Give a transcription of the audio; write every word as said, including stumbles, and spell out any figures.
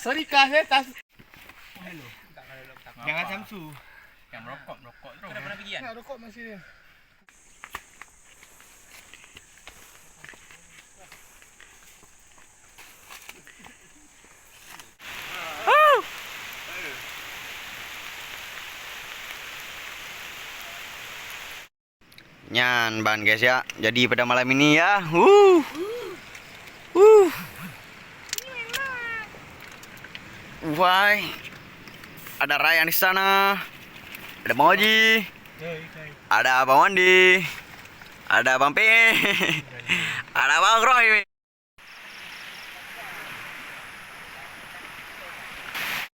Sorry, Kak, saya tas. Jangan Samsu. Yang merokok, merokok terus. Kenapa nak pergi, kan? Nak rokok masih dia. Nyan ban, guys, ya. Jadi pada malam ini, ya. Huh. Huh. Wahai. Ada Rayyan di sana. Ada Bang Oji. Ada Bang Wandi. Ada Bang Pi. Ada Bang Roy.